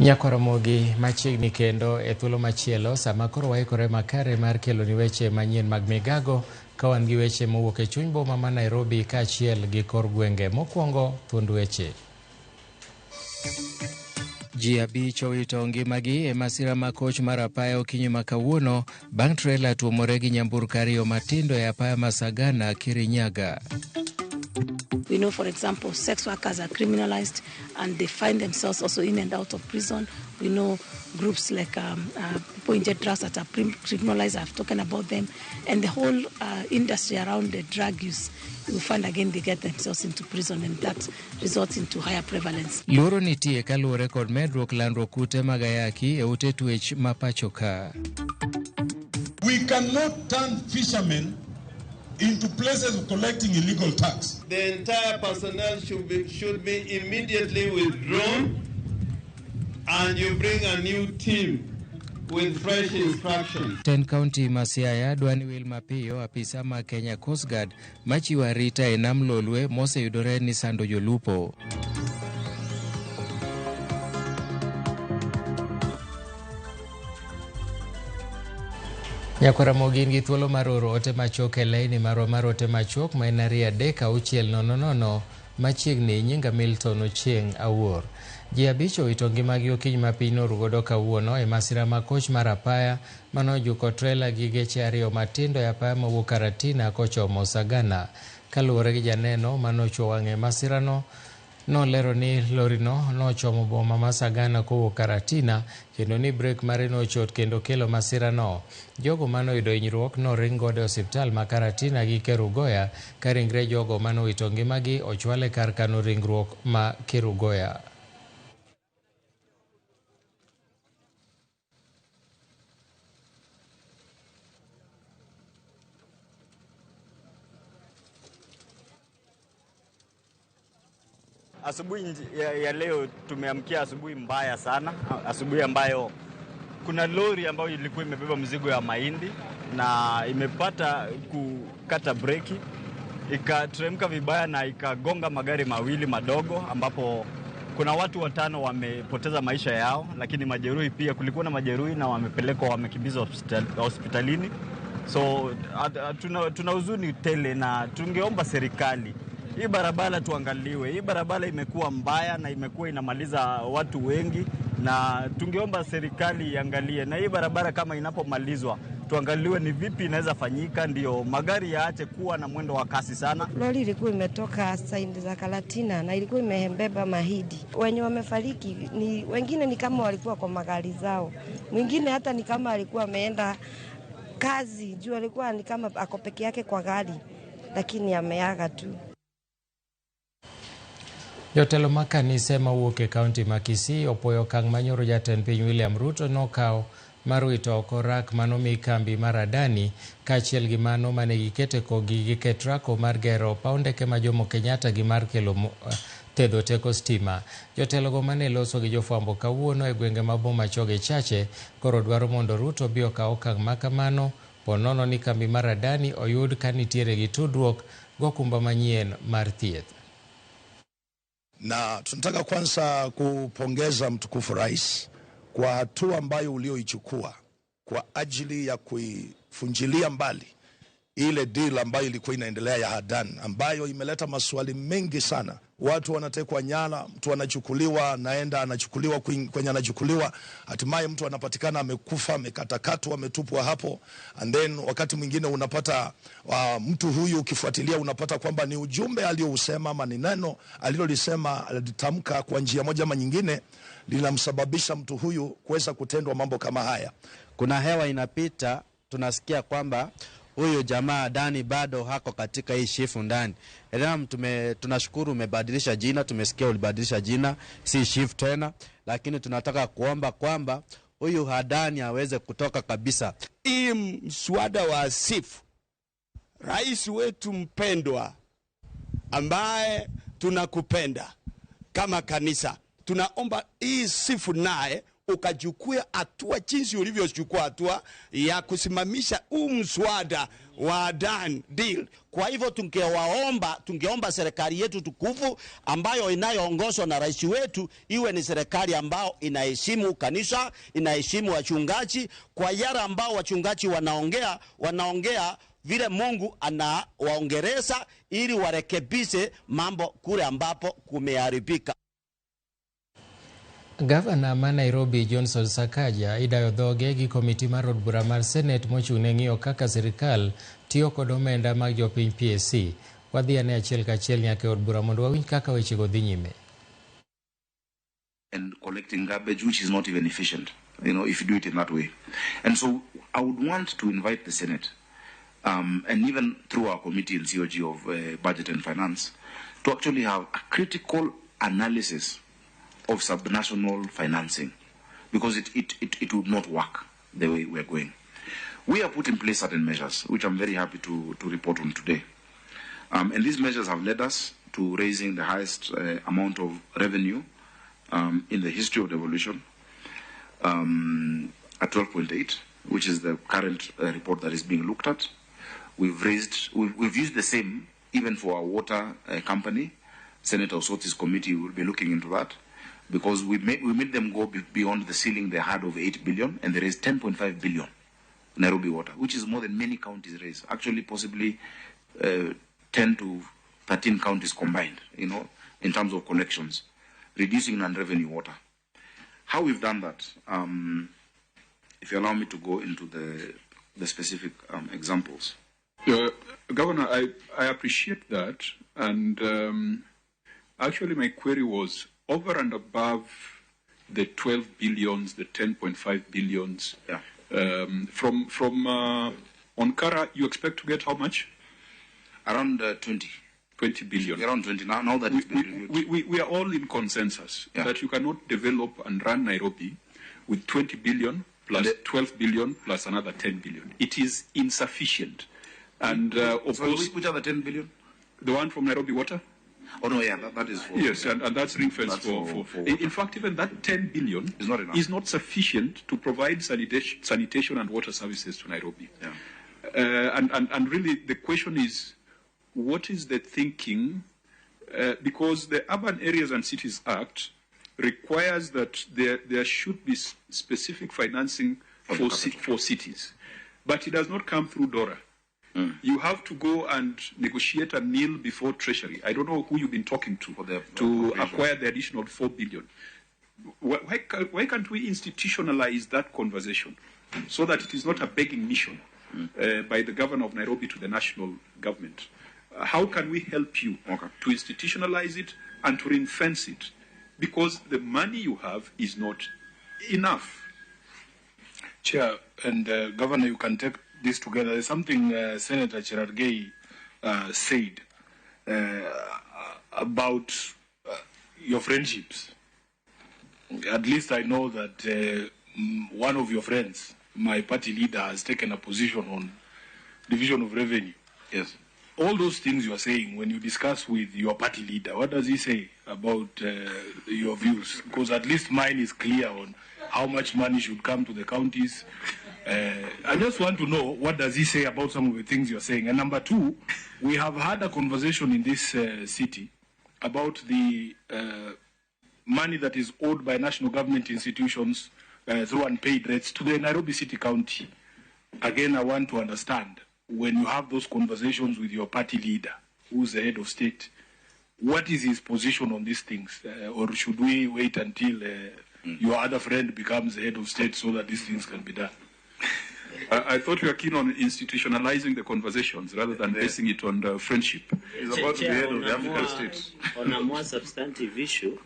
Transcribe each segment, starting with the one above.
Nyakoromogi machiegni kendo e thuolo machielo sama koro waikore makare mar keloni weche manyien mag migago ka wan gi weche mowuok e chuny boma ma Nairobi kaachiel gi kor gwenge. Mokwongo thuond weche. Ji 5 owito ngimagi e masira ma koch mar apaya okinyi ma kawuono bang' trela tuomore gi nyamburko 2 matindo e apaya ma Sagana, Kirinyaga. We know, for example, sex workers are criminalized and they find themselves also in and out of prison. We know groups like people inject drugs that are criminalized. I've talked about them. And the whole industry around the drug use, you find again they get themselves into prison, and that results into higher prevalence. Luoro nitie kaluwore kod medruok landruok kute mag ayaki e ute twech ma pacho ka. We cannot turn fishermen into places of collecting illegal tax. The entire personnel should be immediately withdrawn, and you bring a new team with fresh instructions. Ten county ma Siaya dwani wil mapiyo apisa ma Kenya Coast Guard machiwo arita e nam Lolwe moseyudore ni sando jolupo. Nyakwaramogi in gi thuolo mar oro ote machuok e laini marwa mar ote machuok ma en 2 3 6 0 0 machiegni. Nyinga Milton Ochieng' Awuor. Ji 5 owito ngimagi okinyi ma piny norugodo kawuono e masira ma koch mar apaya manojuko trela gi geche 2 matindo e apaya mowuok Karatina kochomo Sagana. Kaluwore gi janeno manochwo wang'e masirano, nolero ni lorino nochomo boma ma Sagana kowuok Karatina kendo ni brek mare nochot kendo kelo masirano. Jogo manoyudo hinyruok noring godo e osiptal ma Karatina gi Kerugoya ka ringre jogo manowito ngimagi ochwal e kar kano ringruok ma Kerugoya. Asubuhi ya leo tumeamkia asubuhi mbaya sana, asubuhi ambayo kuna lori ambayo ilikuwa imebeba mzigo ya mahindi na imepata kukata breki, ikateremka vibaya na ikagonga magari mawili madogo, ambapo kuna watu 5 wamepoteza maisha yao, lakini majeruhi pia, kulikuwa na majeruhi na wamepelekwa, wamekimbizwa hospitalini. So tuna huzuni tele na tungeomba serikali hii barabara tuangaliwe. Hii barabara imekuwa mbaya na imekuwa inamaliza watu wengi, na tungeomba serikali iangalie. Na hii barabara kama inapomalizwa, tuangaliwe ni vipi inaweza fanyika ndio magari yaache kuwa na mwendo wa kasi sana. Lori ilikuwa imetoka saindi za Karatina na ilikuwa imebeba mahindi. Wenye wamefariki ni wengine ni kama walikuwa kwa magari zao. Mwingine hata ni kama alikuwa ameenda kazi, juu alikuwa ni kama ako peke yake kwa gari, lakini ameaga tu. Jotelo ma kanise mawuok e kaunti ma Kisii opuoyo okang' manyoro jatend piny William Ruto nokawo mar wito oko rak manomi kambi mar Adani kaachiel gi mano mane gikete kogi gi Ketraco mar gero paw ndeke ma Jomo Kenyatta gi mar kelo thedho teko stima. Jotelogo mane loso gi jofwambo kawuono e gwenge ma Boma Choge Chache koro dwaro mondo Ruto bi okaw okang' ma kamano po nono ni kambi mar Adani oyud ka nitiere gi tudruok gokumba manyien mar thieth. Na tunataka kwanza kupongeza mtukufu rais kwa hatua ambayo ulioichukua kwa ajili ya kuifunjilia mbali ile deal ambayo ilikuwa inaendelea ya Adan, ambayo imeleta maswali mengi sana. Watu wanatekwa nyara, mtu anachukuliwa, anaenda anachukuliwa kwenye anachukuliwa, hatimaye mtu anapatikana amekufa, amekatakatwa, ametupwa hapo. And then wakati mwingine unapata mtu huyu ukifuatilia unapata kwamba ni ujumbe aliousema ama ni neno alilolisema, alitamka kwa njia moja ama nyingine, linamsababisha mtu huyu kuweza kutendwa mambo kama haya. Kuna hewa inapita, tunasikia kwamba huyu jamaa Adani bado hako katika hii shifu ndani. Tunashukuru umebadilisha jina, tumesikia ulibadilisha jina, si shifu tena, lakini tunataka kuomba kwamba huyu Adani aweze kutoka kabisa. Hii mswada wa sifu, rais wetu mpendwa ambaye tunakupenda kama kanisa, tunaomba hii sifu naye ukachukua hatua jinsi ulivyochukua hatua ya kusimamisha huu mswada wa Adani deal. Kwa hivyo tungeomba serikali yetu tukufu ambayo inayoongozwa na rais wetu iwe ni serikali ambayo inaheshimu kanisa, inaheshimu wachungaji. Kwa yale ambao wachungaji wanaongea vile Mungu anawaongereza ili warekebishe mambo kule ambapo kumeharibika. Gavana ma Nairobi Johnson Sakaja idayo dhoge gi komiti mar od bura mar Senate mochung' ne ng'iyo kaka sirikal tiyo kod omenda mag jopiny PSC. Wadhi ane achiel kachiel nyaka e od bura mondo wawinj kaka wechego dhi nyime. And collecting garbage, which is not even efficient, you know, if you do it in that way. And so I would want to invite the Senate, and even through our committee in COG of Budget and Finance, to actually have a critical analysis of subnational financing, because it would not work the way we're going. We have put in place certain measures, which I'm very happy to report on today. And these measures have led us to raising the highest amount of revenue in the history of devolution, at 12.8, which is the current report that is being looked at. We've used the same even for our water company. Senator Osoti's committee will be looking into that, because we made them go beyond the ceiling they had of 8 billion, and they raised 10.5 billion Nairobi Water, which is more than many counties raise. Actually, possibly 10 to 13 counties combined, you know, in terms of collections, reducing non-revenue water. How we've done that, if you allow me to go into the specific examples. Governor, I appreciate that. And actually my query was over and above the 12 billions, the 10.5 billions. Yeah. From Onkara, you expect to get how much? Around 20. 20 billion. Around 20 now. Now that we are all in consensus that you cannot develop and run Nairobi with 20 billion plus 12 billion plus another 10 billion. It is insufficient. And of course, which other 10 billion? The one from Nairobi Water. Oh no, yeah, that is for... Yes, and that's ring fence for in fact, even that 10 billion is not enough. Is not sufficient to provide sanitation and water services to Nairobi. Yeah. And really, the question is, what is the thinking? Because the Urban Areas and Cities Act requires that there should be specific financing for cities, but it does not come through DORA. Mm. You have to go and negotiate a nil before Treasury. I don't know who you've been talking to acquire the additional 4 billion. Why can't we institutionalize that conversation so that it is not a begging mission by the governor of Nairobi to the national government? How can we help you to institutionalize it and to ring-fence it? Because the money you have is not enough. Chair and Governor, you can take this together. There's something Senator Cherargei said about your friendships. At least I know that one of your friends, my party leader, has taken a position on division of revenue. Yes. All those things you are saying, when you discuss with your party leader, what does he say about your views? Because at least mine is clear on how much money should come to the counties. I just want to know, what does he say about some of the things you're saying? And number two, we have had a conversation in this city about the money that is owed by national government institutions through unpaid rates to the Nairobi City County. Again, I want to understand, when you have those conversations with your party leader, who's the head of state, what is his position on these things? Or should we wait until your other friend becomes the head of state so that these things can be done? I thought you were keen on institutionalizing the conversations rather than basing it on friendship. It's about the head of the African states. On a more substantive issue,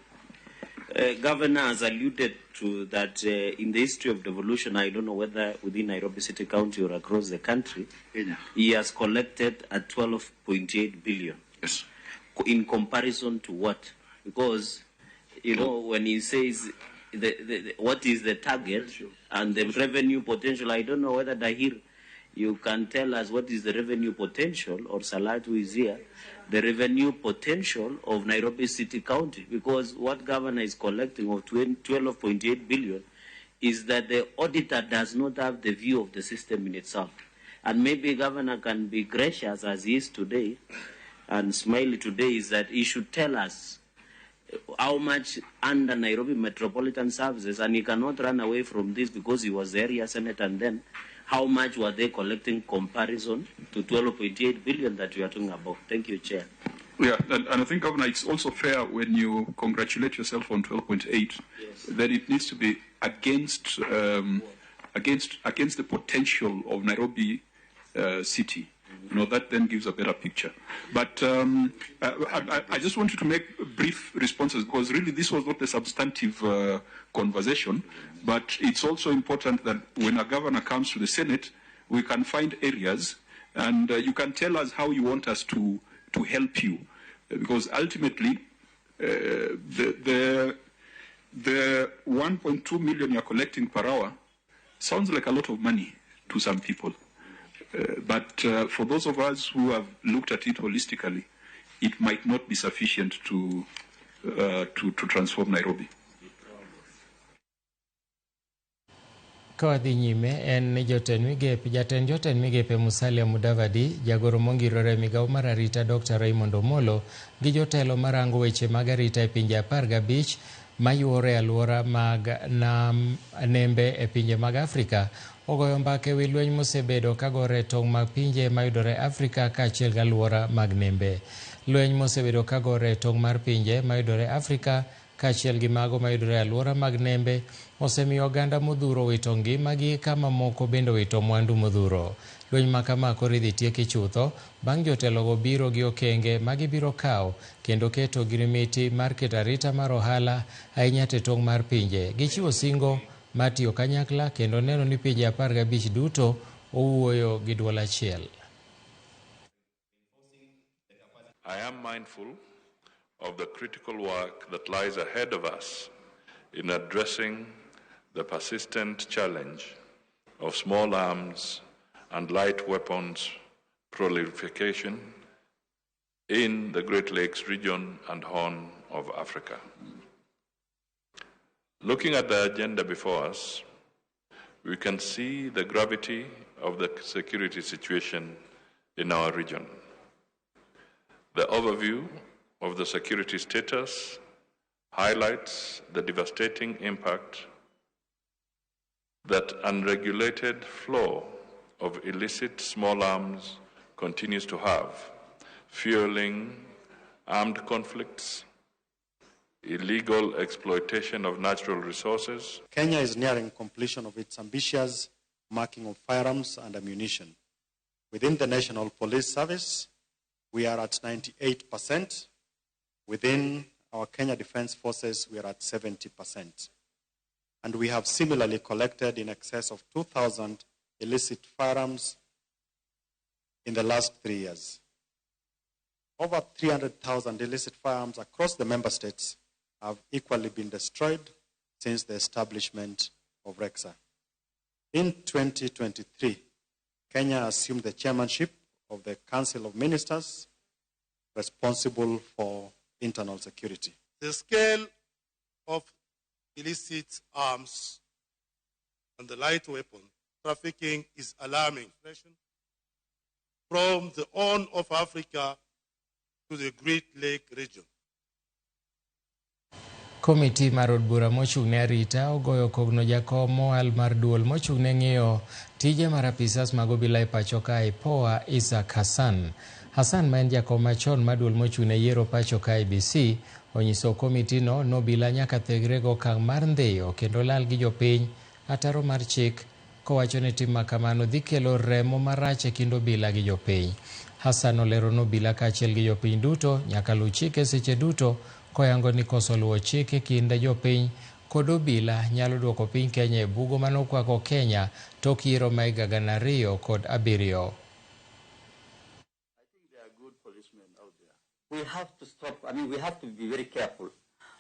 Governor has alluded to that in the history of devolution, I don't know whether within Nairobi City County or across the country, he has collected at 12.8 billion. Yes. In comparison to what? Because, you know, when he says what is the target and the revenue potential, I don't know whether Dahir, you can tell us what is the revenue potential, or Salatu is here, the revenue potential of Nairobi City County, because what governor is collecting of 12.8 billion is that the auditor does not have the view of the system in itself. And maybe governor can be gracious as he is today and smiley today, is that he should tell us how much under Nairobi Metropolitan Services, and he cannot run away from this because he was the area senator, and then how much were they collecting comparison to 12.8 billion that we are talking about? Thank you, Chair. Yeah, and I think, Governor, it's also fair when you congratulate yourself on 12.8, yes, that it needs to be against the potential of Nairobi city. You know, that then gives a better picture. But I just wanted to make brief responses because really this was not a substantive conversation, but it's also important that when a governor comes to the Senate, we can find areas and you can tell us how you want us to help you. Because ultimately, the 1.2 million you're collecting per hour sounds like a lot of money to some people. But for those of us who have looked at it holistically, it might not be sufficient to transform Nairobi. Ka wadhi nyime en ni jotend migepe, jatend jotend migepe Musalia Mudavadi, jagoro mongirore migawo mar arita Dr. Raymond Omolo gi jotelo marango weche mag arita e pinje 15 mayuore e alwora mag nam nembe e pinje mag Afrika ogoyo mbaka e wi lweny mosebedo kagore e tong' mag pinje mayudore Afrika kaachiel gi alwora mag nembe. Lweny mosebedo kagore e tong' mar pinje mayudore Afrika kaachiel gi mago mayudore e alwora mag nembe osemiyo oganda modhuro wito ngimagi ka mamoko bende owito mwandu modhuro. Lweny ma kama koro idhi tieki chutho bang' jotelogo biro gi okenge ma gibiro kawo kendo keto ogirimiti mar keto arita mar ohala ahinya e tong' mar pinje. Gichiwo singo mar tiyo kanyakla kendo neno ni pinje 15 duto owuoyo gi duol achiel. I am mindful of the critical work that lies ahead of us in addressing the persistent challenge of small arms and light weapons proliferation in the Great Lakes region and Horn of Africa. Looking at the agenda before us, we can see the gravity of the security situation in our region. The overview of the security status highlights the devastating impact that unregulated flow of illicit small arms continues to have, fueling armed conflicts, illegal exploitation of natural resources. Kenya is nearing completion of its ambitious marking of firearms and ammunition. Within the National Police Service, we are at 98%. Within our Kenya Defense Forces, we are at 70%. And we have similarly collected in excess of 2,000 illicit firearms in the last 3 years. Over 300,000 illicit firearms across the member states have equally been destroyed since the establishment of RECSA. In 2023, Kenya assumed the chairmanship of the Council of Ministers responsible for internal security. The scale of illicit arms and the light weapon trafficking is alarming. From the Horn of Africa to the Great Lake region. Komiti mar od bura mochung' ne arita ogoyo kogno jakom mowal mar duol mochung' ne ng'iyo tije mar apisas mag obila e pacho kae POA Isaac Hassan. Hassan ma en jakom machon mar duol mochung' ne yiero pacho ka IEBC onyiso komitino nobila nyaka thegre go okang' mar ndhiyo kendo lal gi jopiny ataro mar chik kowacho ni tim makamano dhi kelo remo marach e kind obila gi jopiny. Hassan olero nobila kaachiel gi jopiny duto nyaka luw chike seche duto koyango ni koso luwo chik e kind jopiny kod obila nyalo duoko piny Kenya e bugo manokwako Kenya tok yiero ma higa 2007. I think there are good policemen out there. We have to stop. I mean, we have to be very careful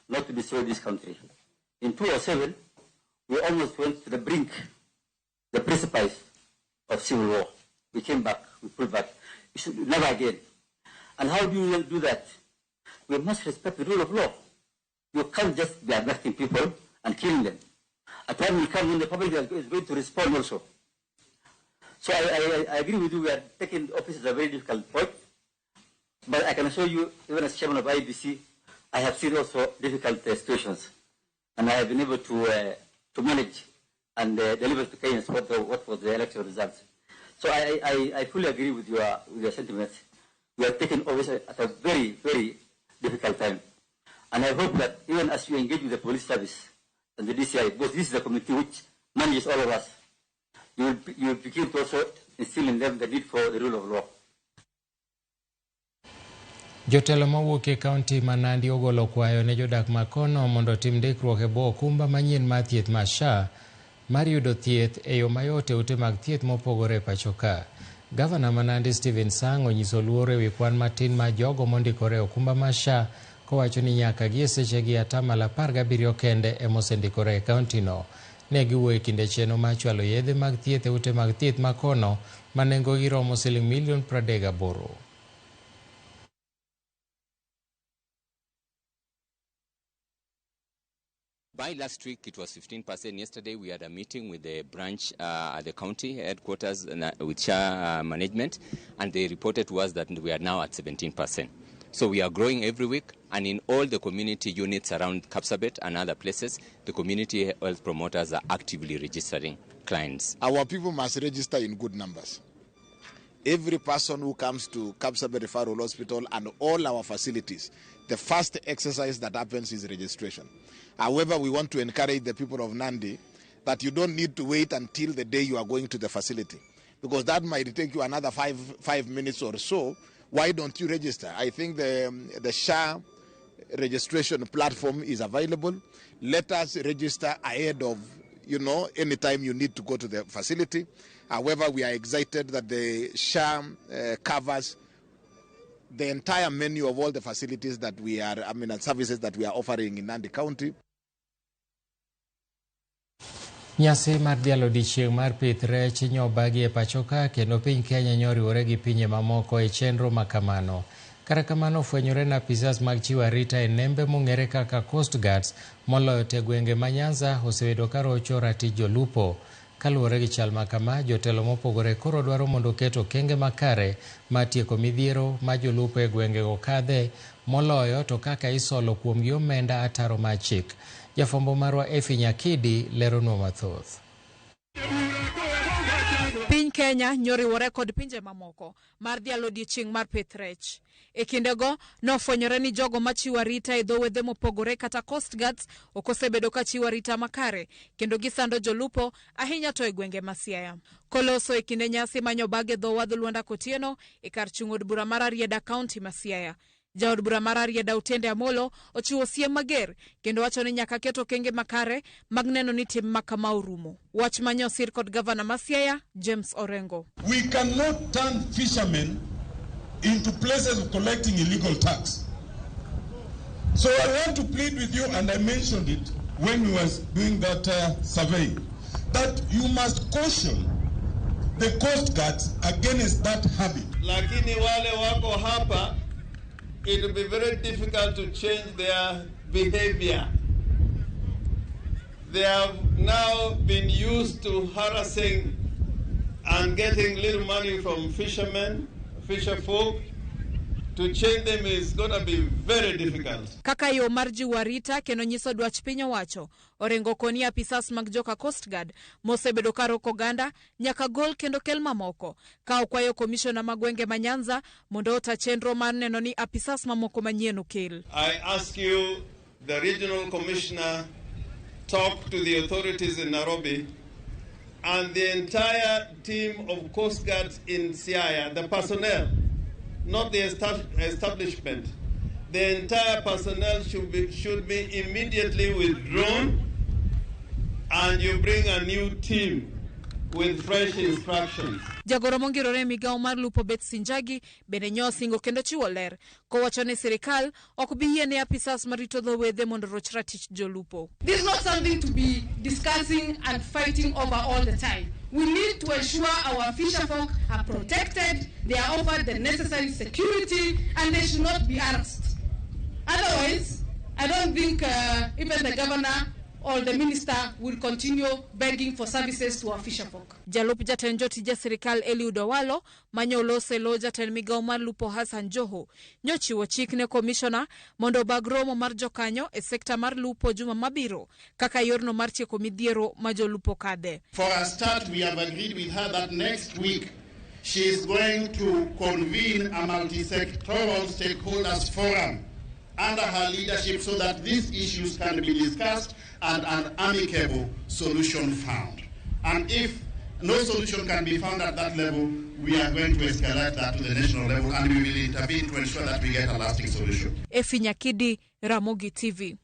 not to destroy this country. In 2007, we almost went to the brink, the precipice of civil war. We came back, we pulled back. We should never again. And how do you do that? We must respect the rule of law. You can't just be abducting people and killing them. A time will come when the public is going to respond also. So I agree with you, we are taking office at a very difficult point. But I can assure you, even as chairman of IBC, I have seen also difficult situations. And I have been able to manage and deliver to Kenyans what was the election results. So I fully agree with your sentiments. We are taking office at a very, very difficult time. And I hope that even as you engage with the police service and the DCI, because this is the committee which manages all of us, you will begin to also instill in them the need for the rule of law. Jotelo mawuok e kaunti ma Nandi ogolo kwayo ne jodak ma kono mondo otim ndikruok e bwo okumba manyien mar thieth mar SHA mar yudo thieth e yo mayot e ute mag thieth mopogore e pacho ka. Gavana ma Nandi Stephen Sang onyiso luoro ewi kwan matin mar jogo mondikore e okumba mar SHA kowacho ni nyaka gi e sechegi 17% kende emosendikore e kauntino. Ne giwuoyo e kinde chenro mar chwalo yedhe mag thieth e ute mag thieth ma kono ma nengogi romo siling milion 38. By last week, it was 15%. Yesterday, we had a meeting with the branch at the county headquarters with SHA management, and they reported to us that we are now at 17%. So we are growing every week, and in all the community units around Kapsabet and other places, the community health promoters are actively registering clients. Our people must register in good numbers. Every person who comes to Kapsabet Referral Hospital and all our facilities, the first exercise that happens is registration. However, we want to encourage the people of Nandi that you don't need to wait until the day you are going to the facility, because that might take you another five minutes or so. Why don't you register? I think the SHA registration platform is available. Let us register ahead of, any time you need to go to the facility. However, we are excited that the SHA covers the entire menu of all the facilities that we are, and services that we are offering in Nandi County. Nyasi mar dhialo odiechieng' mar pith rech nyobagi e pacho ka kendo piny Kenya nyoriwore gi pinje mamoko e chenro makamano. Kata kamano ofwenyore na apisas mag chiwo arita e nembe mong'ere kaka Coast Guards moloyo te gwenge ma Nyanza osebedo ka rocho ratich jolupo. Kaluwore gi chal ma kama, jotelo mopogore koro dwaro mondo oket okenge makare mar tieko midhiero ma jolupo e gwengego kadhe moloyo to kaka isolo kuomgi omenda ataro mar chik. Jafwambo marwa Effie Nyakidi leronwa mathoth. Piny Kenya nyoriwore kod pinje mamoko mar dhialo odiechieng' mar pith rech. E kindego nofwenyore ni jogo machiwo arita e dho wedhe mopogore kata Coast Guards ok osebedo ka chiwo arita makare kendo gisando jolupo ahinya to e gwenge ma Siaya. Koloso e kinde nyasi manyobag e dho wadh Luanda Kotieno e kar chung' od bura mar Rarieda kaunti ma Siaya. Jaod bura mar Rarieda Otiende Amolo ochiwo siem mager kendo wacho ni nyaka ket okenge makare mag neno ni tim makama orumo. Wach mane osir kod gavana ma Siaya James Orengo. We cannot turn fishermen into places of collecting illegal tax. So I want to plead with you, and I mentioned it when we was doing that survey, that you must caution the Coast Guards against that habit. Lakini wale wako hapa, it will be very difficult to change their behavior. They have now been used to harassing and getting little money from fishermen, fisher folk. To change them is going to be very difficult. Kaka yo mar jiwo arita kendo nyiso dwach piny owacho, Orengo koni apisas mag joka Coast Guard mosebedo ka roko oganda nyaka gol kendo kel mamoko, ka okwayo komishona ma gwenge ma Nyanza mondo ota chenro mar neno ni apisas mamoko manyien okel. I ask you, the regional commissioner, talk to the authorities in Nairobi and the entire team of Coast Guards in Siaya, the personnel, not the establishment. The entire personnel should be immediately withdrawn, and you bring a new team with fresh instructions. Jagoro mongirore migao mar lupo Betsy Njagi bende nyosingo kendo chiwo ler kowacho ni sirikal ok bi yiene apisas marito dho wedhe mondo oroch ratich jolupo. This is not something to be discussing and fighting over all the time. We need to ensure our fisherfolk are protected, they are offered the necessary security, and they should not be harassed. Otherwise, I don't think even the governor or the minister will continue begging for services to our fisherfolk. Jalup jatend jotije sirikal Eliud Owalo mane olose lo jatend migawo mar lupo Hassan Joho nyochiwo chik ne komishona mondo obag romo mar jokanyo e sekta mar lupo juma mabiro kaka yorno mar tieko midhiero ma jolupo kadhe. For a start, we have agreed with her that next week she is going to convene a multi-sectoral stakeholders forum under her leadership so that these issues can be discussed and an amicable solution found. And if no solution can be found at that level, we are going to escalate that to the national level and we will intervene to ensure that we get a lasting solution. Efi Nyakidi, Ramogi TV.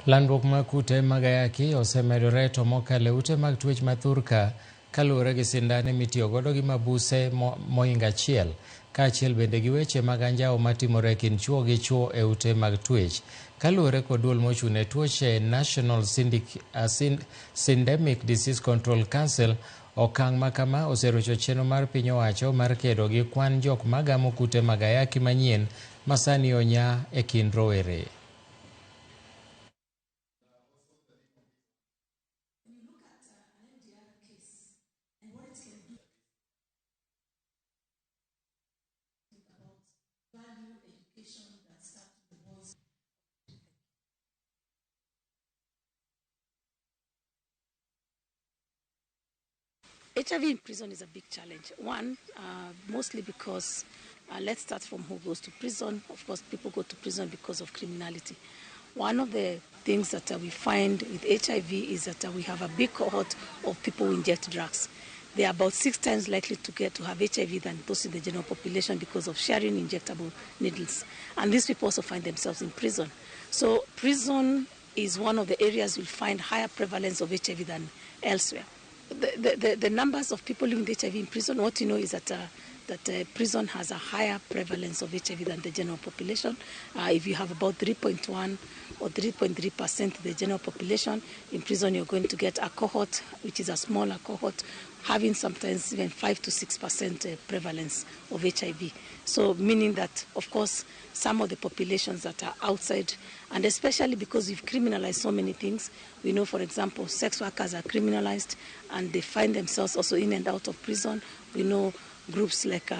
Landruok mag kute mag ayaki osemedore to mokalo e ute mag twech ma thurka kaluwore gi sindane mitiyo godo gi mabuse mohingo achiel kaachiel bende gi weche mag anjawo matimore e kind chwo gi chwo e ute mag twech. Kaluwore kod duol mochung' ne tuoche National Syndemic Disease Control Council, okang' ma kama oserocho chenro mar piny owacho mar kedo gi kwan jok magamo kute mag ayaki manyien ma sani onya e kind rowere. HIV in prison is a big challenge. One, mostly because, let's start from who goes to prison. Of course, people go to prison because of criminality. One of the things that we find with HIV is that we have a big cohort of people who inject drugs. They are about 6 times likely to get to have HIV than those in the general population because of sharing injectable needles. And these people also find themselves in prison. So prison is one of the areas you'll find higher prevalence of HIV than elsewhere. The numbers of people living with HIV in prison, what you know is that prison has a higher prevalence of HIV than the general population. If you have about 3.1 or 3.3% of the general population, in prison you're going to get a cohort, which is a smaller cohort, having sometimes even 5 to 6% prevalence of HIV. So meaning that, of course, some of the populations that are outside, and especially because we've criminalized so many things, we know, for example, sex workers are criminalized and they find themselves also in and out of prison. We know groups like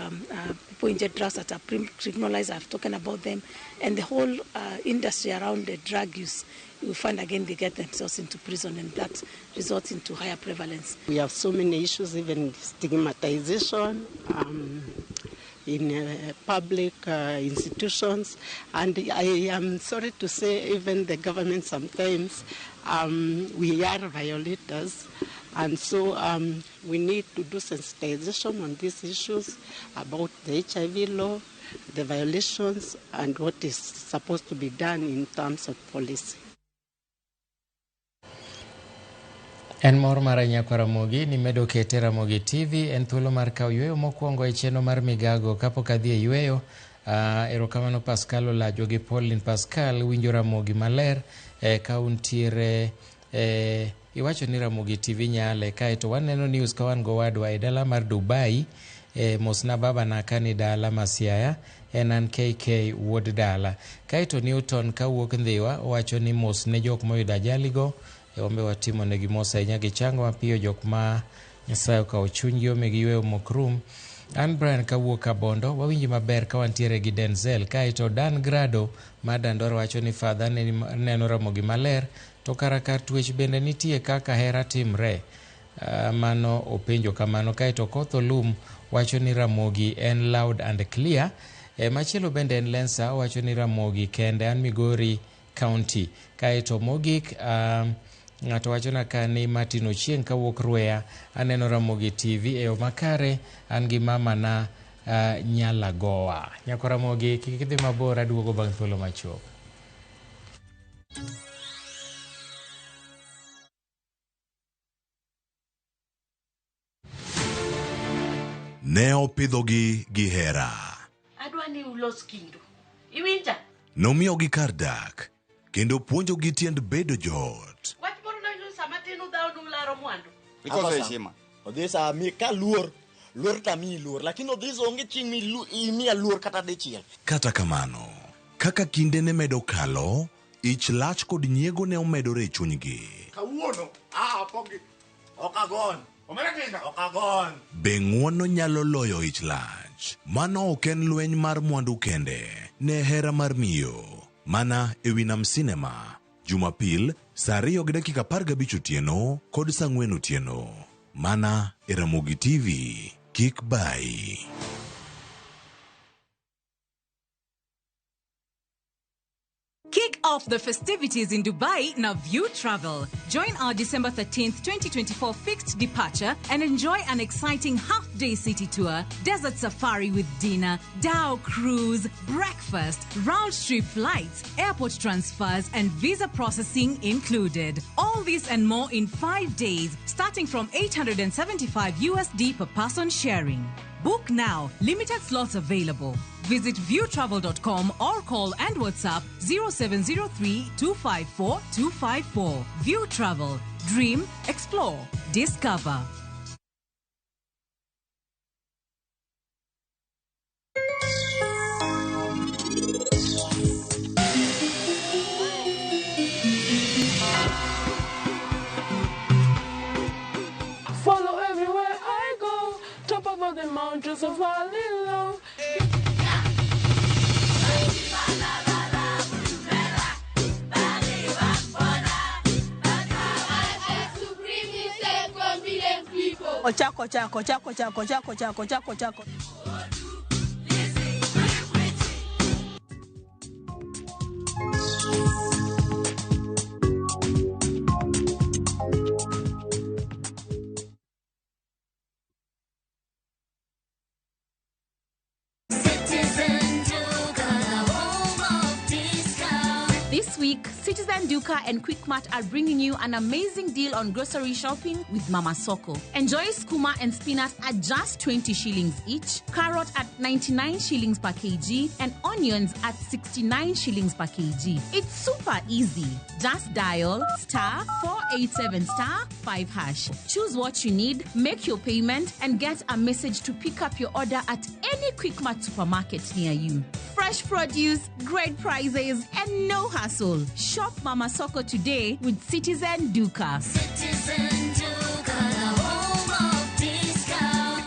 people inject drugs that are criminalized, I've talked about them, and the whole industry around the drug use, you find again they get themselves into prison, and that results into higher prevalence. We have so many issues, even stigmatization in public institutions, and I am sorry to say even the government sometimes, we are violators. And so we need to do sensitization on these issues about the HIV law, the violations, and what is supposed to be done in terms of policy. En mor mar nyakwa Ramogi ni medo kete Ramogi TV en thuolo mar kawo yweyo mokwongo e chenro mar migago kapok adhi e yweyo. Erokamano Pascal Olajo gi Pauline Pascal winjo Ramogi maler ka untiere iwacho ni Ramogi TV nyale kaeto waneno news ka wan go wadwa e dala mar Dubai. Mosna baba na kani dala Masiaya en an KK wuod dala. Kaeto Newton kawuok Ndhiwa owacho ni mos ne jok moyudo ajali go ombe watimo negi mos ahinya gichango mapiyo jok ma Nyasaye okawo chunygi omigi yweyo mokrum. An Brian kawuok Kabondo wawinji maber ka wantiere gi Denzel. Kaeto Dan Grado ma Dandora wacho ni fadha neno Ramogi maler to kara kar twech bende nitie kaka hera timre. Mano openjo kamano. Kaeto Koth Olum wacho ni Ramogi en loud and clear. Machielo bende en Lensa wacho ni Ramogi kende an Migori County. Kaeto mogik ng'ato wacho na ka ni Martin Ochieng' kawuok Rweya aneno Ramogi TV e yo makare an gi mama na Nyalagoa. Nyako Ramogi kik idhi mabor aduogo bang' thuolo machuok. Ne opidhogi gi hera. Adwa ni ulos kindu. Iwinja? Nomiyogi kar dak kendo puonjogi tiend bedo joot. Wach moro noyudo sama tin udhawo nularo mwandu. Ikoso heshima. Odhisa mi ka luor, luor tamiyi luor, lakini odhisa onge chieng' imiya luor kata dichiel. Kata kamano, kaka kinde ne medo kalo, Ich lach kod nyiego ne omedore e chunygi. Kawuono, pogi. Ok agony. Omera tinda. Ok agony. Be ng'uono nyalo loyo ich lach? Mano ok en lweny mar mwandu kende, ne hera mar miyo. Mana e wi Nam Cinema, Jumapil, saa 2:15 otieno kod saa 4 otieno. Mana e Ramogi TV. Kik bayi. Kick off the festivities in Dubai na View Travel. Join our December 13th, 2024 fixed departure and enjoy an exciting half-day city tour, desert safari with dinner, dhow cruise, breakfast, round-trip flights, airport transfers, and visa processing included. All this and more in 5 days, starting from $875 USD per person sharing. Book now. Limited slots available. Visit viewtravel.com or call and WhatsApp 0703 254 254. View Travel. Dream, explore, discover. Follow everywhere I go. Top of the mountains of valley low. Ochako chako chako chako chako chako chako chako. This week, Citizen Duka and Quickmart are bringing you an amazing deal on grocery shopping with Mama Soko. Enjoy skuma and spinach at just 20 shillings each, carrot at 99 shillings per kg, and onions at 69 shillings per kg. It's super easy. Just dial *487 *5#. Choose what you need, make your payment, and get a message to pick up your order at any Quickmart supermarket near you. Fresh produce, great prices, and no hassle. Shop Mama Soko today with Citizen Duka. Citizen Duka, the home of discount.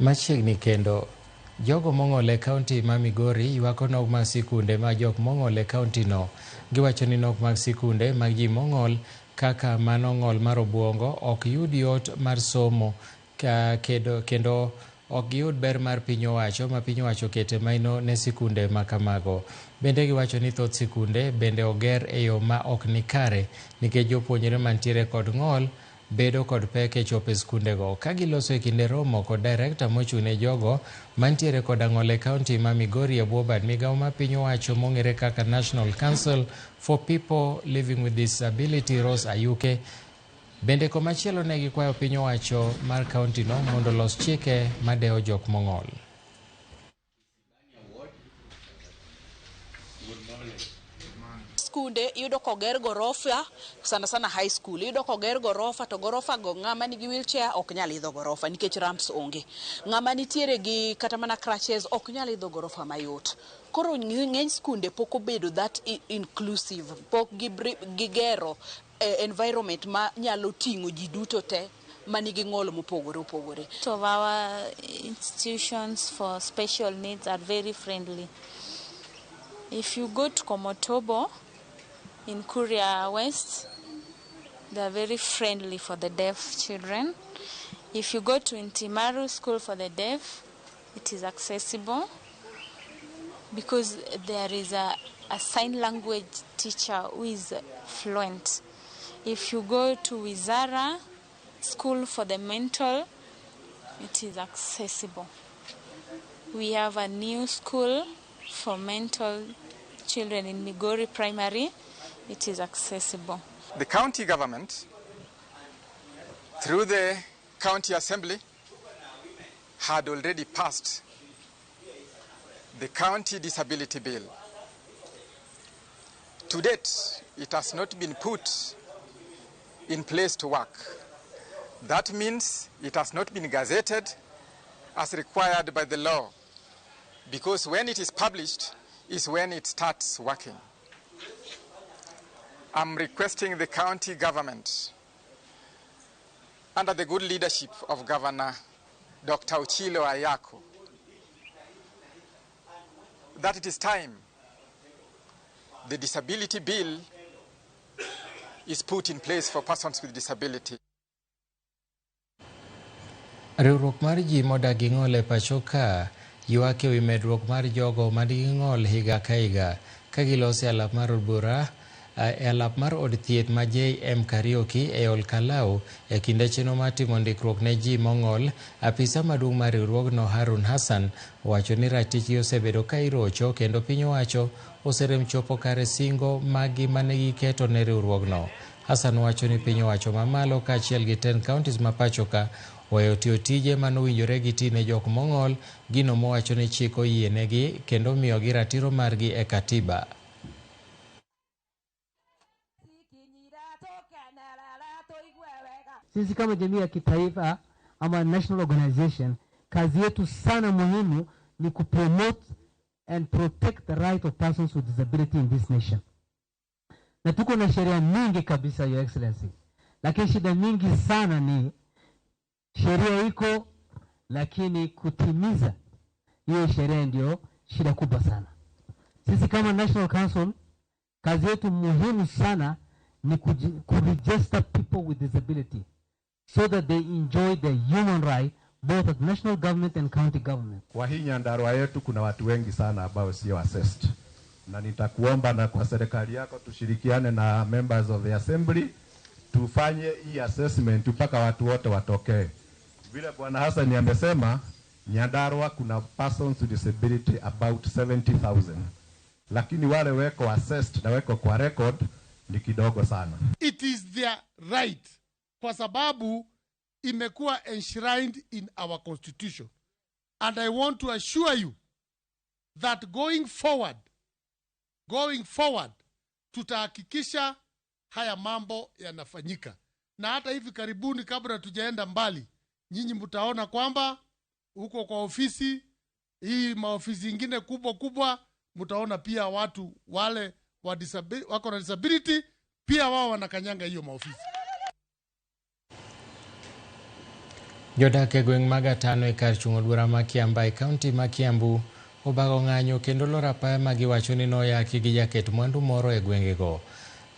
Machiegni kendo jogo mong'ol e kaunti ma Migori ywako nok mag sikunde mag jok mong'ol e kaunti no. Giwacho ni nok mag sikunde mag ji mong'ol kaka mano ng'ol mar obuongo ok yud yot mar somo kendo ok giyud ber mar piny owacho ma piny owacho kete maino ne sikunde ma kamago. Bende giwacho ni thoth sikunde bende oger e yo ma ok ni kare nikech jopuonjre mantiere kod ng'ol bedo kod pek e chopo e skundego. Ka giloso e kinde romo kod director mochung' ne jogo mantiere kod ang'ol e kaunti ma Migori e bwo bad migawo ma piny owacho mong'ere kaka National Council for People Living with Disability Rose Ayuke. Bende komachielo ne gikwayo piny owacho mar kaunti no mondo olos chike madewo jok mong'ol. Skunde iyudo koger gorofa, sana sana high school iyudo koger gorofa to gorofa go ng'ama nigi wheelchair ok nyal idho gorofa nikech ramps onge. Ng'ama nitiere gi kata mana crutches ok nyal idho gorofa mayot. Koro ng'eny skunde pok obedo that inclusive, pok gigero environment ma nyalo ting'o ji duto te manigi ng'ol mopogore opogore. Of our institutions for special needs are very friendly. If you go to Komotobo in Kuria West, they are very friendly for the deaf children. If you go to Intimaru School for the Deaf, it is accessible because there is a sign language teacher who is fluent. If you go to Wizara School for the Mental, it is accessible. We have a new school for mental children in Migori Primary. It is accessible. The county government, through the county assembly, had already passed the county disability bill. To date, it has not been put in place to work. That means it has not been gazetted as required by the law, because when it is published is when it starts working. I'm requesting the county government, under the good leadership of Governor Dr. Ochilo Ayako, that it is time the disability bill is put in place for persons with disability. Riwruok mar ji modak gi ng'ol e pacho ka ywak ewi medruok mar jogo manigi ng'ol higa ka higa ka giloso e alap mar od bura e alap mar od thieth ma JM Kariuki e Olkalau e kinde chenro mar timo ndikruok ne ji mong'ol. Apisa maduong' mar riwruogno Harun Hassan owacho ni ratichgi osebedo ka irocho kendo piny owacho oserem chopo kare singo maggi mane giketo ne riwruogno. Hassan wacho ni piny owacho mamalo kaachiel gi 10 counties ma pacho ka oweyo tiyo tije manowinjore giti ne jok mong'ol, gino mowacho ni chik oyienegi kendo miyogi ratiro margi e katiba. Sisi kama jamii ya kitaifa ama national organization, kazi yetu sana muhimu ni kupromote and protect the right of persons with disability in this nation. Na tuko na sheria mingi kabisa, Your Excellency, lakini shida mingi sana ni sheria iko, lakini kutimiza hiyo sheria ndio shida kubwa sana. Sisi kama National Council, kazi yetu muhimu sana ni kuregister people with disability so that they enjoy their human right both at national government and county government. Kwa hii Nyandarua yetu kuna watu wengi sana ambao sio assessed, na nitakuomba na kwa serikali yako tushirikiane na members of the assembly tufanye hii assessment mpaka watu wote watokee. Vile Bwana Hassan amesema, Nyandarua kuna persons with disability about 70,000, lakini wale weko assessed na weko kwa record ni kidogo sana. It is their right kwa sababu imekuwa enshrined in our constitution. And I want to assure you that going forward tutahakikisha haya mambo yanafanyika. Na hata hivi karibuni kabla tujaenda mbali, nyinyi mtaona kwamba huko kwa ofisi hii, maofisi ingine kubwa kubwa, mtaona pia watu wale wa wako na disability pia wao wanakanyanga hiyo maofisi. Jodak e gweng' mag Atano e kar chung' od bura ma Kiambaa e kaunti ma Kiambu obago ng'anyo kendo loro apaya ma giwacho ni noyaki gi jaket mwandu moro e gwengego.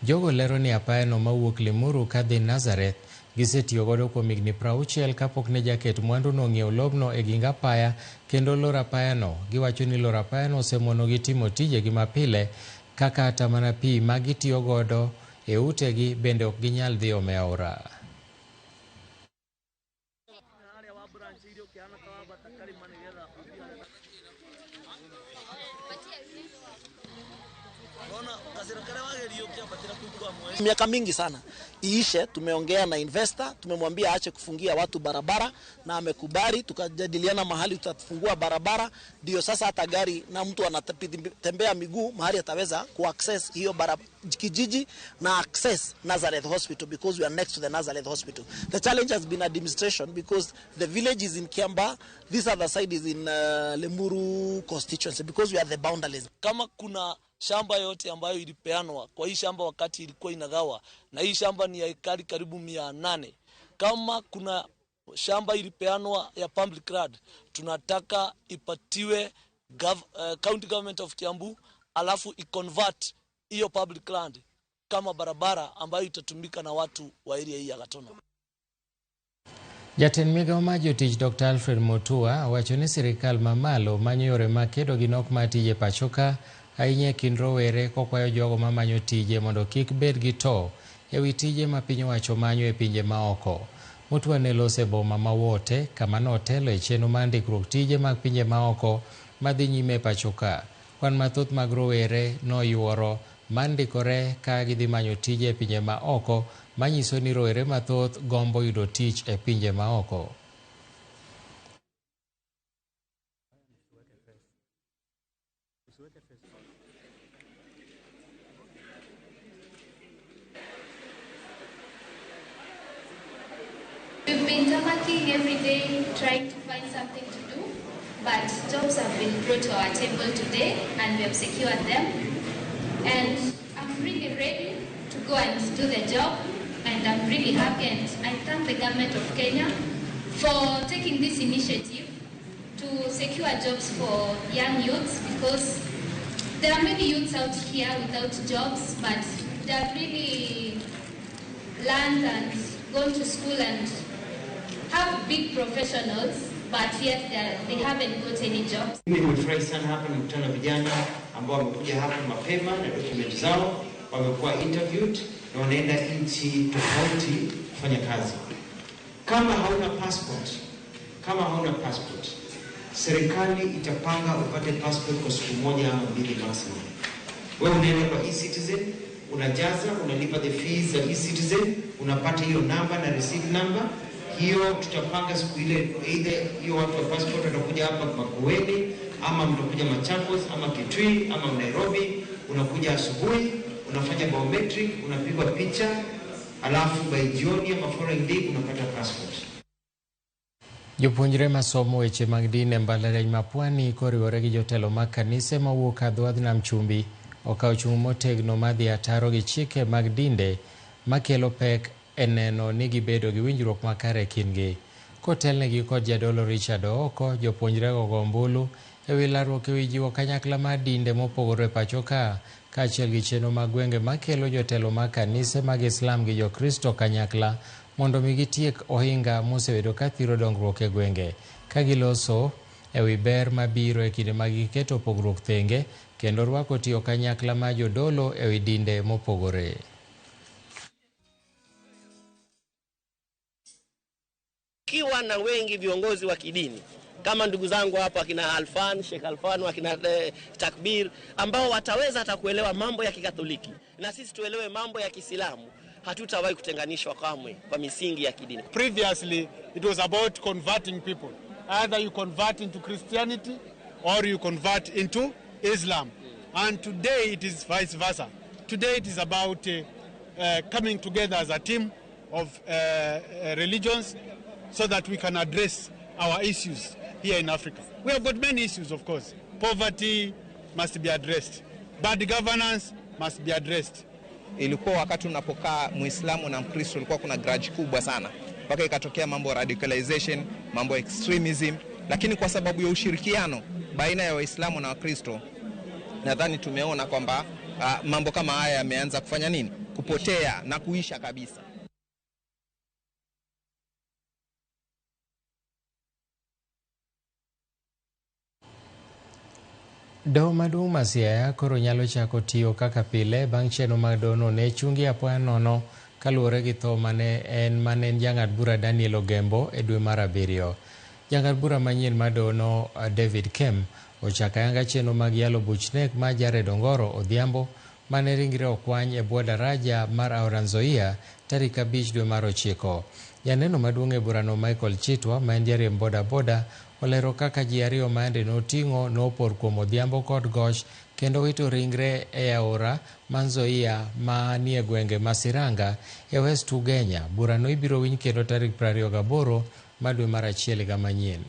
Jogo lero ni apayano mawuok Limuru kadhi Nazareth gisetiyo godo kuom higni 60 kapok ne jaket mwanduno ong'iewo lobno e ging apaya kendo loro apayano. Giwacho ni loro apayano osemonogi timo tijegi mapile kaka kata mana pi ma gitiyo godo e utegi bende ok ginyal dhi ome aora. Miaka mingi sana iishe. Tumeongea na investor, tumemwambia aache kufungia watu barabara na amekubali. Tukajadiliana mahali tutafungua barabara, ndio sasa hata gari na mtu anatembea miguu mahali ataweza kuaccess hiyo barabara kijiji na access Nazareth Hospital, because we are next to the Nazareth Hospital. The challenge has been administration, because the village is in Kiambaa, this other side is in Limuru constituency, because we are the boundaries. Kama kuna shamba yote ambayo ilipeanwa kwa hii shamba wakati ilikuwa inagawa, na hii shamba ni ya ekari karibu 800. Kama kuna shamba ilipeanwa ya public land, tunataka ipatiwe county government of Kiambu, alafu iconvert hiyo public land kama barabara ambayo itatumika na watu wa area hii ya Gatono. Jatend migao mar jotich Dr. Alfred Mutua owacho ni sirikal mamalo manyo yore mag kedo gi nok mar tije pacho ka ahinya e kind rowere, kokwayo jogo mamanyo tije mondo kik bed gi to ewi tije ma piny owacho manyo e pinje maoko. Mutua ne loso e boma ma Wote kama notelo e chenro mar ndikruok tije mag pinje maoko madhi nyime e pacho ka. Kwan mathoth mag rowere noyuoro mandikore ka gidhi manyo tije e pinje maoko, manyiso ni rowere mathoth gombo yudo tich e pinje maoko. been tarmacking every day trying to find something to do, but jobs have been brought to our table today and we have secured them. And I'm really ready to go and do the job, and I'm really happy, and I thank the government of Kenya for taking this initiative to secure jobs for young youths, because there are many youths out here without jobs, but they have really learned and gone to school and have big professionals, but yet they haven't got any jobs. Mimi nimefurahi sana hapa, nimekutana na vijana ambao wamekuja hapa mapema na document zao, wamekuwa interviewed na wanaenda nchi tofauti kufanya kazi. Kama hauna passport, serikali itapanga upate passport kwa siku moja ama mbili maximum. Wewe unaenda kwa eCitizen, unajaza, unalipa the fees za eCitizen, unapata hiyo namba na receipt number. Hiyo tutapanga siku ile, either hiyo watu wa passport watakuja hapa Makueni, ama mtakuja Machakos, ama Kitui, ama Nairobi. Unakuja asubuhi, unafanya biometric, unapigwa picha, alafu by jioni ama following day unapata passport. Jopuonjre masomo weche mag din e mbalariany ma Pwani koriwore gi jotelo mag kanise mawuok Adhowadh Nam Chumbi okawo chung' motegno mar dhi ataro gi chike mag dinde makelo pek e neno ni gibedo gi winjruok makare e kindgi. Kotelnegi kod jadolo Richard Ooko, jopuonjrego go ombulu ewi larruok ewi jiwo kanyakla mar dinde mopogore e pacho ka, kaachiel gi chenro mag gwenge makelo jotelo mag kanise mag Islam gi Jokristo kanyakla mondo mi gitiek ohinga mosebedo ka thiro dongruok e gwenge, ka giloso ewi ber mabiro e kinde ma giketo pogruok thenge kendo rwako tiyo kanyakla mar jodolo ewi dinde mopogore. Kiwa na wengi viongozi wa kidini kama ndugu zangu hapa akina Alfan, Sheikh Alfan, akina Takbir, ambao wataweza hata kuelewa mambo ya Kikatoliki na sisi tuelewe mambo ya Kiislamu, hatutawahi kutenganishwa kamwe kwa misingi ya kidini. Previously it was about converting people. Either you convert into Christianity or you convert into Islam. And today it is vice versa. Today it is about coming together as a team of religions so that we can address our issues here in Africa. We have got many issues, of course. Poverty must be addressed. Bad governance must be addressed. Ilikuwa wakati unapokaa Muislamu na Mkristo ilikuwa kuna grudge kubwa sana, mpaka ikatokea mambo radicalization, mambo extremism. Lakini kwa sababu ya ushirikiano baina ya Waislamu na Wakristo, nadhani tumeona kwamba mambo kama haya yameanza kufanya nini? Kupotea na kuisha kabisa. Doho maduong' ma Siaya koro nyalo chako tiyo kaka pile bang' chenro mag dohono ne chungi apoya nono kaluwore gi tho mane en jang'ad bura Daniel Ogembo e dwe mar 7. Jang'ad bura manyien mar dohono David Kem ochako ayanga chenro mag yalo buch nek mar Jared Ongoro Odhiambo mane ringre okwany e bwo daraja mar Aora Nzoia tarik 5 dwe mar 9. Janeno maduong' e burano Michael Chitwa ma en jariemb bodaboda olero kaka ji ariyo ma yande noting'o nopor kuom Odhiambo kod Gosh kendo wito ringre e aora ma Nzoia manie gwenge ma Siranga e West Ugenya. Burano ibiro winj kendo tarik 28 mar dwe mar 1 higa manyien.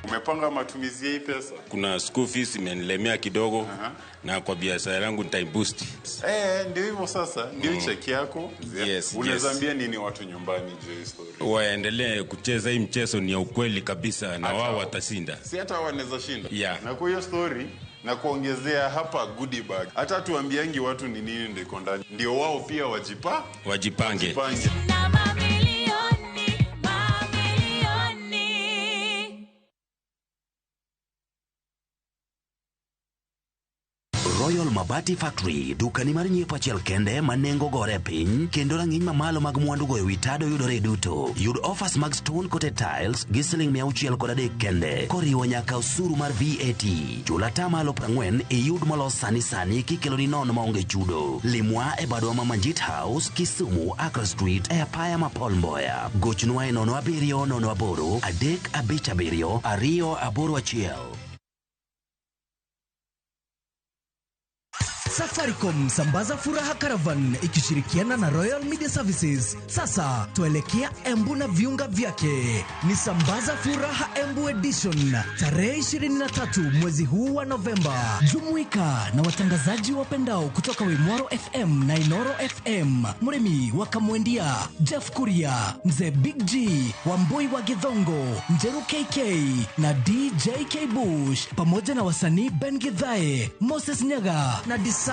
Umepanga matumizi ya hii pesa? Kuna school fees imenilemea kidogo. Na kwa biashara yangu nitaiboost. Ndio hivyo sasa, ndio cheki yako. Yes, unaweza ambia nini watu nyumbani juu ya story? Waendelee kucheza hii mchezo, ni ya ukweli kabisa na wao watashinda. Si hata wanaweza shinda. Yeah. Na kwa hiyo story na kuongezea hapa goodie bag. Hata tuambiangi watu ni nini ndio iko ndani. Ndio wao pia wajipange. Royal Global Mabati Factory, dukani mar nyiepo achiel kende ma nengo gore e piny kendo rang'iny mamalo mag mwandu goyo wi tado yudore duto. Yud offers mag stone coated tiles gi siling 603 kende koriwo nyaka osuru mar VAT. Chul atamalo 40 iyud molos sani sani kikeloni nono maonge chudo. Limwa e badwa ma Manjit House, Kisumu, Accra Street e apaya ma Paul Mboya. Gochnwa e 07 08 357 281. Safaricom Sambaza Furaha Caravan ikishirikiana na Royal Media Services. Sasa tuelekea Embu na viunga vyake. Ni Sambaza Furaha Embu Edition tarehe 23 mwezi huu wa Novemba. Jumuika na watangazaji wapendao kutoka Wimwaro FM na Inoro FM, Murimi wa Kamwendia, Jeff Kuria, Mzee Big G, Wambui wa Githongo, Njeru KK na DJ K Bush pamoja na wasanii Ben Githae, Moses Nyaga na Disams.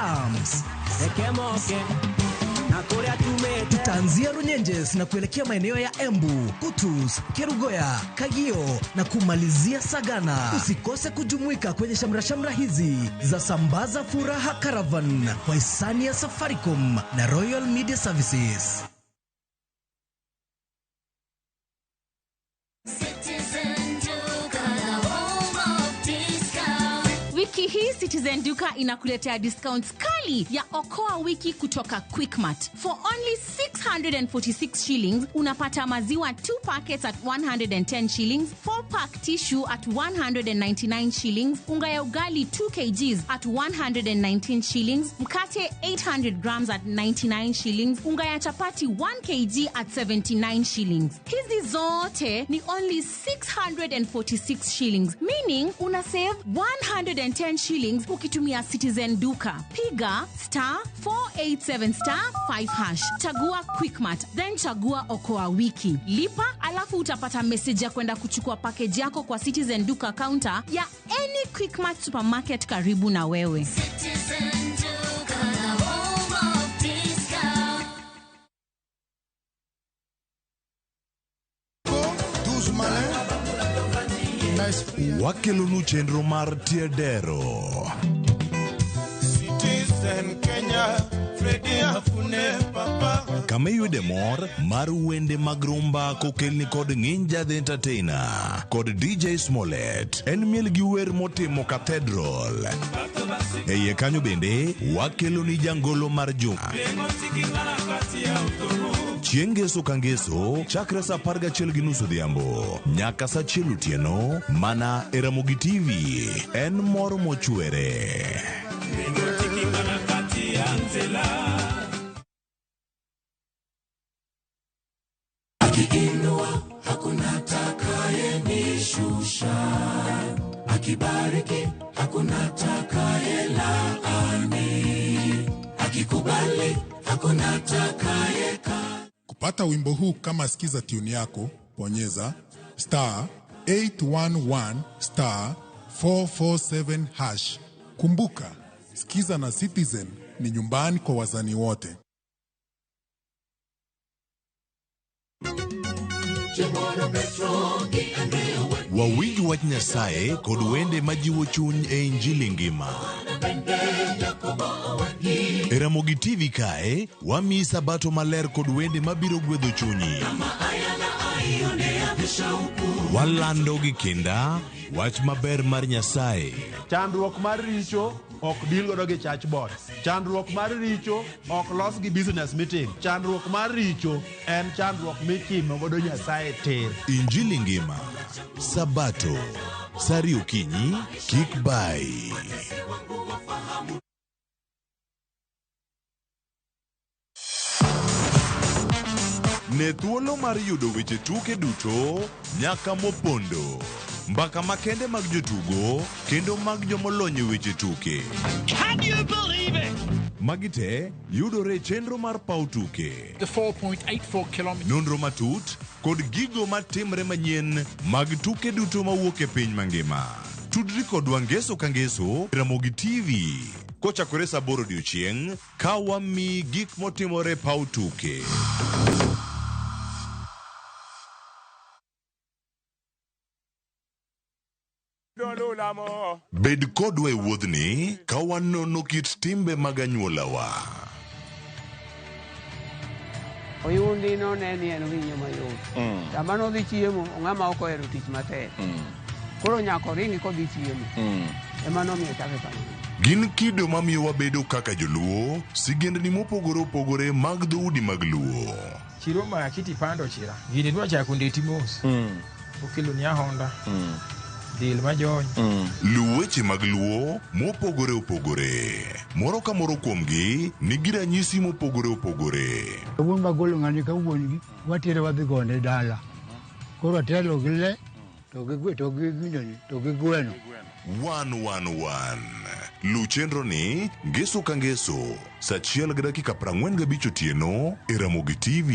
Tutaanzia Runyenjes na kuelekea maeneo ya Embu, Kutus, Kerugoya, Kagio na kumalizia Sagana. Usikose kujumuika kwenye shamra-shamra hizi za Sambaza Furaha Caravan kwa hisani ya Safaricom na Royal Media Services. Citizen Duka, the home of discount. Wiki hii Citizen Duka inakuletea discounts kali ya Okoa Wiki kutoka Quickmart. For only 646 shillings unapata maziwa 2 packets at 110 shillings, 4 pack tissue at 199 shillings, unga ya ugali 2 kgs at 119 shillings, mkate 800 grams at 99 shillings, unga ya chapati 1 kg at 79 shillings. Hizi zote ni only 646 shillings, meaning una save 110 shillings ukitumia Citizen Duka. Piga star 487 star 5 hash, chagua Quickmart, then chagua Okoa Wiki, lipa, alafu utapata message ya kwenda kuchukua package yako kwa Citizen Duka counter ya any Quickmart supermarket karibu na wewe. Citizen Duka, the home of discount. Wakelonu chenro mar Tiedero. Citizen Kenya, Freddy Afune Papa. Kama iyude mor mar wende mag rumba kokelni kod Nginja the Entertainer kod DJ Smollett. En miel gi wer motimo Cathedral. E iye kanyo bende wakeloni jangolo mar juma. Chieng' ngeso ka ngeso chakre saa 11:30 odhiambo nyaka saa 1 otieno mana e Ramogi TV. En mor mochwere. Akiinua hakuna atakayenishusha, akibariki hakuna atakayelaani, akikubali hakuna atakayeka. Kupata wimbo huu kama skiza tune yako, bonyeza star 811 star 447 hash. Kumbuka, skiza na Citizen ni nyumbani kwa wazani wote. Wawinj wach Nyasaye kod wende majiwo chuny e Injili ngima. E Ramogi TV kae, wamiyi sabato maler kod wende mabiro gwedho chunyi. Walando gi kinda wach maber mar Nyasaye. Chandruok mar richo ok deal godo gi church board. Chandruok mar richo ok los gi business meeting. Chandruok mar richo en chandruok mitimo godo Nyasaye tir. Injili ngima. Sabato. Saa ariyo okinyi, kik bai. Ne thuolo mar yudo weche tuke duto nyaka mopondo. Mbaka makende mag jotugo kendo mag jomolony e weche tuke. Can you believe it? Magi te yudore e chenro mar paw tuke. The 4.84 kilometers. Nonro matut kod gigo matimre manyien mag tuke duto mawuok e piny mangima. Tudri kodwa ngeso ka ngeso Ramogi TV kochakore saa 8 odiochieng' ka wamiyi gik motimore e paw tuke. Bed kodwa e wuodhni ka wanono kit timbe mag anyuolawa. Oyundi none ni en winyo mayot. Sama nodhi chiemo, ng'ama ok ohero tich matek. Koro nyaka oringi kodhi chiemo. Ema nomiyo chake kamano. Gin kido mamiyo wabedo kaka joluo, sigendni mopogore opogore mag dhoudi mag luo. Chiro ma kiti pando chira. Gini dwa chako ndeti mos. Okelo ni ahonda. Del majony. Luw weche mag luo mopogore opogore. Moro ka moro kuomgi nigi ranyisi mopogore opogore. Wuon magolo ng'ani ka wuon gi watere wadhi gone dala. Koro atelo gi le to gi gwe to gi ginene to gi gweno. 111. Luw chenro ni ngeso ka ngeso saa 1:45 otieno e Ramogi TV.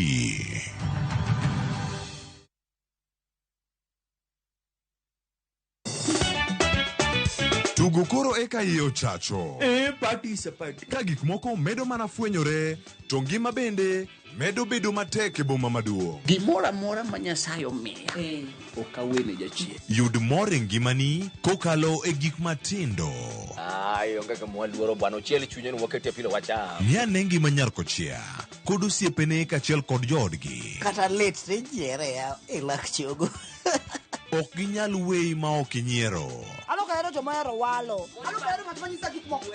Tugo koro eka iye ochacho. E party is a party. Ka gik moko medo mana fwenyore, to ngima bende medo bedo matek e boma maduong'. Gimoro amora ma Nyasaye omiya ok awene jachien. Yud mor e ngimani kokalo e gik matindo. Ai, onge gima waluoro bwana, ochiel chunye ni waketie apilo wacham. Ng'i ane ngima nyar kochia kod osiepene kaachiel kod joodgi. Kata lit tijiere ya e lak chogo. Ok ginyal weyi ma ok inyiero. An ok ahero joma ohero walo. An ok ahero ng'at ma nyisa gik moko.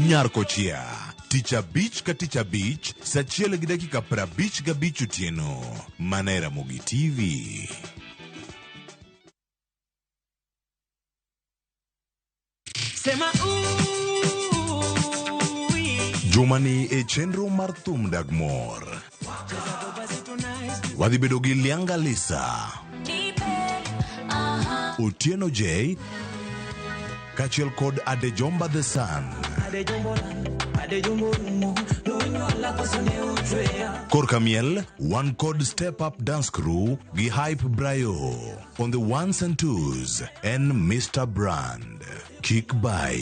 Nyar kochia tich abich ka tich abich saa 1:55 otieno mana e Ramogi TV. Sema Jumani e chenro mar thum dag mor. Wadhi bedo gi Lianga Lisa, Otieno J, kaachiel kod Adejomba the Sun. Korka miel, wan kod Step Up Dance Crew gi Hype Brayo on the ones and twos en Mr. Brand. Kick by.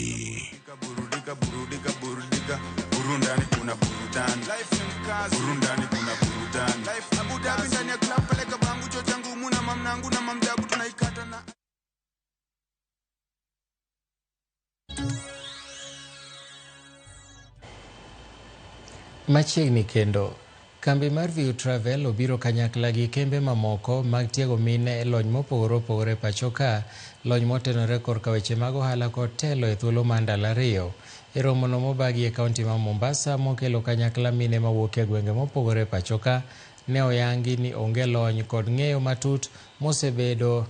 Burudika, burudika, burudika. Burundani kuna burudani. Life ni mkazo. Burundani kuna burudani. Life Abu Dhabi ndani ya club peleka bangu chocha ngumu na mamnangu na mamjabu tunaikata na Machiegni kendo, kambi mar View Travel obiro kanyakla gi kembe mamoko mag tiego mine e lony mopogore opogore pacho ka, lony motenore korka weche mag ohala kod telo e thuolo mar ndalo ariyo. E romono mobagi e kaunti ma Mombasa mokelo kanyakla mine mawuok e gwenge mopogore pacho ka, ne oyangi ni onge lony kod ng'eyo matut mosebedo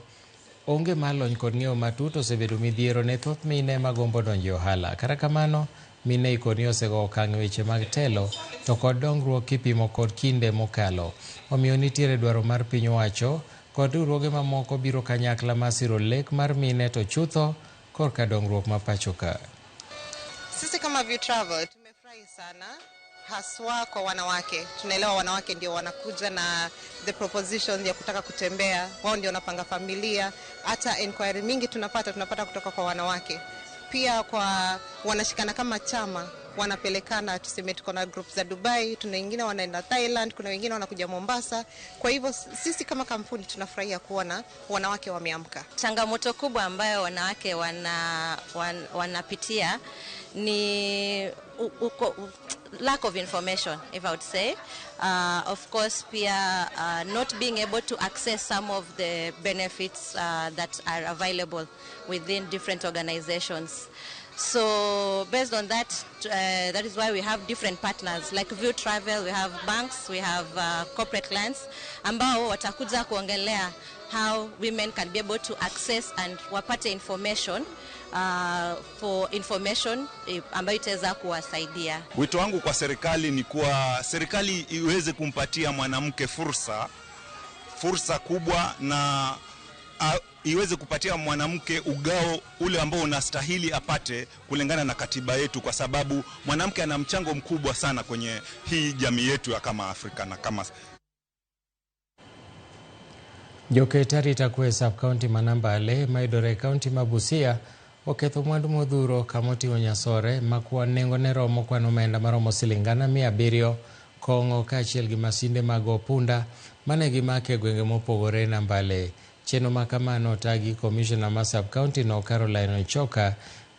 onge mar lony kod ng'eyo matut osebedo midhiero ne thoth mine magombo donjo e ohala. Kata kamano, mine ikoni osego okang' e weche mag telo to kod dongruok kipimo kod kinde mokalo. Omiyo nitiere dwaro mar piny owacho kod riwruoge mamoko biro kanyakla mar siro lek mar mine to chutho korka dongruok ma pacho ka. Sisi kama View Travel tumefurahi sana haswa kwa wanawake. Tunaelewa wanawake ndio wanakuja na the proposition ya kutaka kutembea, wao ndio wanapanga familia. Hata inquiry mingi tunapata kutoka kwa wanawake. Pia kwa wanashikana kama chama, wanapelekana, tuseme tuko na group za Dubai, tuna wengine wanaenda Thailand, kuna wengine wanakuja Mombasa. Kwa hivyo sisi kama kampuni tunafurahia kuona wanawake wameamka. Changamoto kubwa ambayo wanawake wanapitia ni lack of information, if I would say. Of course, pia not being able to access some of the benefits that are available within different organizations. So based on that, that is why we have different partners like View Travel, we have banks, we have corporate clients ambao watakuja kuongelea how women can be able to access and wapate information for information ambayo itaweza kuwasaidia. Wito wangu kwa serikali ni kuwa serikali iweze kumpatia mwanamke fursa kubwa na iweze kupatia mwanamke ugao ule ambao unastahili apate kulingana na katiba yetu, kwa sababu mwanamke ana mchango mkubwa sana kwenye hii jamii yetu ya kama Afrika na kama Joket arita kwe sub county ma Nambale mayudore e county ma Busia oketho mwandu modhuro kama oting'o nyasore ma kwan nengone romo kwan omenda maromo siling 700,000, kong'o kaachiel gi masinde mag go punda mane gimako e gwenge mopogore Nambale. Chenro ma kamano otagi komishona ma sub county no Caroline Onchoka,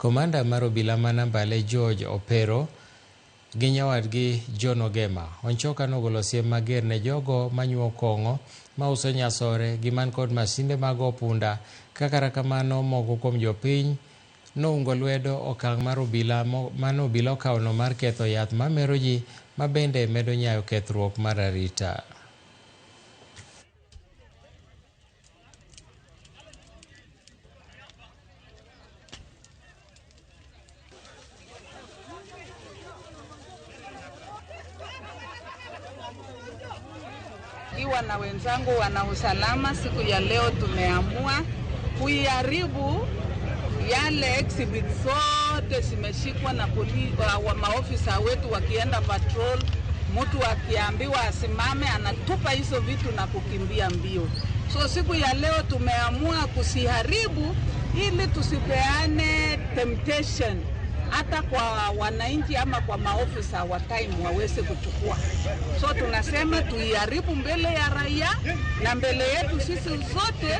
komanda mar obila ma Nambale George Opero gi nyawadgi John Ogema. Onchoka nogolo siem mager ne jogo manyuo kong'o, mauso nyasore gi man kod masinde mag opunda. Kaka kamano moko kuom jopiny noungo lwedo okang' mar obila mane obila okawono mar ketho yath mamero ji ma bende medo nyayo kethruok mar arita. Iwa na wenzangu wana usalama, siku ya leo tumeamua kuiharibu yale exhibit zote zimeshikwa na wa maofisa wetu wakienda patrol. Mtu akiambiwa asimame anatupa hizo vitu na kukimbia mbio. So siku ya leo tumeamua kusiharibu ili tusipeane temptation hata kwa wananchi ama kwa maofisa wa time waweze kuchukua. So tunasema tuiharibu mbele ya raia na mbele yetu sisi zote,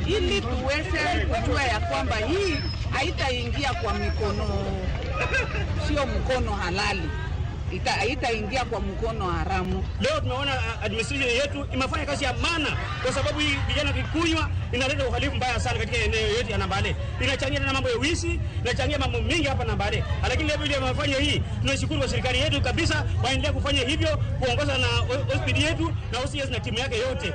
ili tuweze kujua ya kwamba hii haitaingia kwa mikono, sio mkono halali, haitaingia kwa mkono haramu. Leo tumeona administration yetu imefanya kazi ya maana, kwa sababu hii vijana kikunywa inaleta uhalifu mbaya sana katika eneo yetu ya Nambale. Inachangia na mambo ya wizi, inachangia mambo mengi hapa Nambale. Lakini leo ile wamefanya hii, tunashukuru kwa serikali yetu kabisa, waendelee kufanya hivyo, kuongoza na OSPD yetu na OCS na timu yake yote.